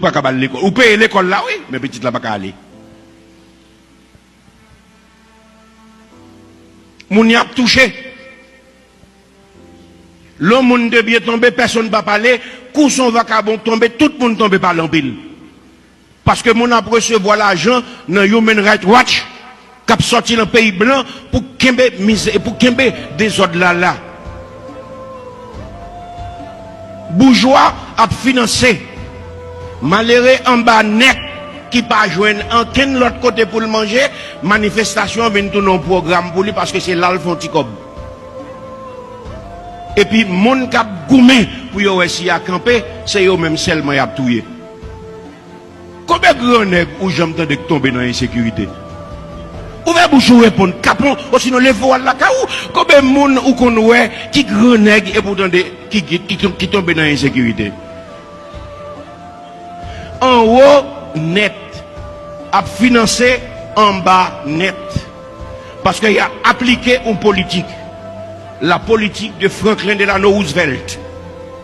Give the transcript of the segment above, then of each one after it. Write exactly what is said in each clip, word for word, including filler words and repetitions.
pa ka ba l lekòl. Ou peye lekòl la, wi, men pitit la pa ka ale. Moun y ap touche. Lè yon moun de byen tonbe, pèsonn pa pale. Kou s on vakabon k tonbe, tout moun tonbe pale anpil. Paske moun ap resevwa lajan nan Human Rights Watch k ap sòti nan peyi blan pou kenbe mizè, pou kenbe dezòd la la. Boujwa ap finanse malere anba nèt ki pa jwenn ankenn lòt kote pou l manje, manifestasyon an vin tounen yon pwogram pou li paske se la l fè yon ti kòb. Epi moun k ap goumen pou yo wè si y a kanpe, se yo menm sèlman y ap touye. Konbyen grannèg ou janm tande k tonbe nan ensekirite? Ouvè bouch ou reponn, kapon, osinon leve w al lakay ou. Konbyen moun ou konn wè ki grannèg epi w tande ki, ki, ki, ki tonbe nan ensekirite? Anwo nèt ap finanse anba nèt. Paske y a aplike yon politik, la politique de Franklin Delano Roosevelt,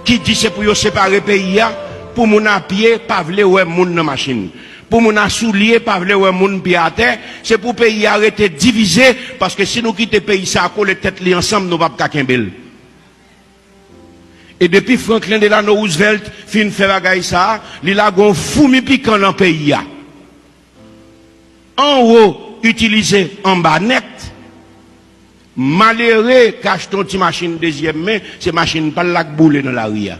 ki di se pou yo separe peyi a, pou moun a pye pa vle wè moun nan machin, pou moun a soulye pa vle wè moun pye atè, se pou peyi a rete divize, paske si nou kite peyi sa a kole tèt li ansanm, nou p ap ka kenbe l. E depi Franklin Delano Roosevelt fin fè bagay sa a, li lage yon foumi pikan nan peyi a. Anwo itilize anba nèt. Malere k achte yon ti machin dezyèm men, se machin pa l la k boule nan lari a.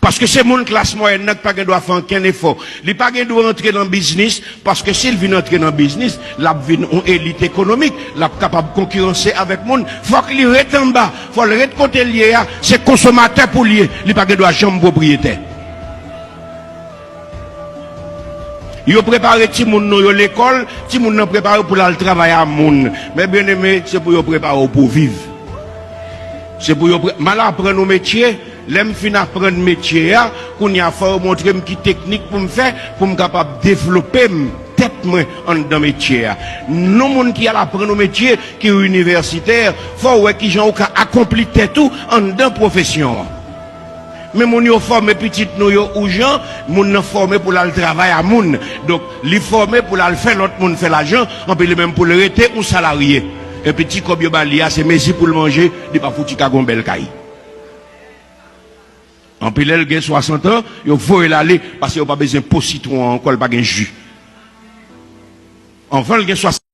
Paske se moun klas mwayèn nan k pa gen dwa fè ankenn efò. Li pa gen dwa antre nan biznis, paske si l vin antre nan biznis, l ap vin yon elit ekonomik, l ap kapab konkiranse avèk moun. Fòk li ret anba, fò l ret kote l ye a, se konsomatè pou l ye, li pa gen dwa janm pwopriyetè. Yo prepare timoun nou yo lekòl, timoun nan prepare pou l al travay a moun. Men byeneme, se pou yo prepare w pou w viv. Se pou yo pre-, m al aprann yon metye, lè m fin aprann metye a, kounye a fò yo montre m ki teknik pou m fè, pou m kapab devlope m, tèt mwen anndan metye a. Non moun ki al aprann yon metye, ki inivèsitè, fò w wè kijan ou ka akonpli tèt ou anndan pwofesyon an. Men moun yo fòme pitit nou yo yon jan, moun nan fòme pou l al travay a moun. Donk, li fòme pou l al fè lòt moun fè lajan, anpi li menm pou l rete yon salarye. Epi ti kòb yo ba li a, se mezi pou l manje, li pa fouti ka gen yon bèl kay. Anpi lè l gen swasant an, yo voye l ale, paske yo pa bezwen po sitwon an ankò, l pa gen ji. Anvan l gen swasant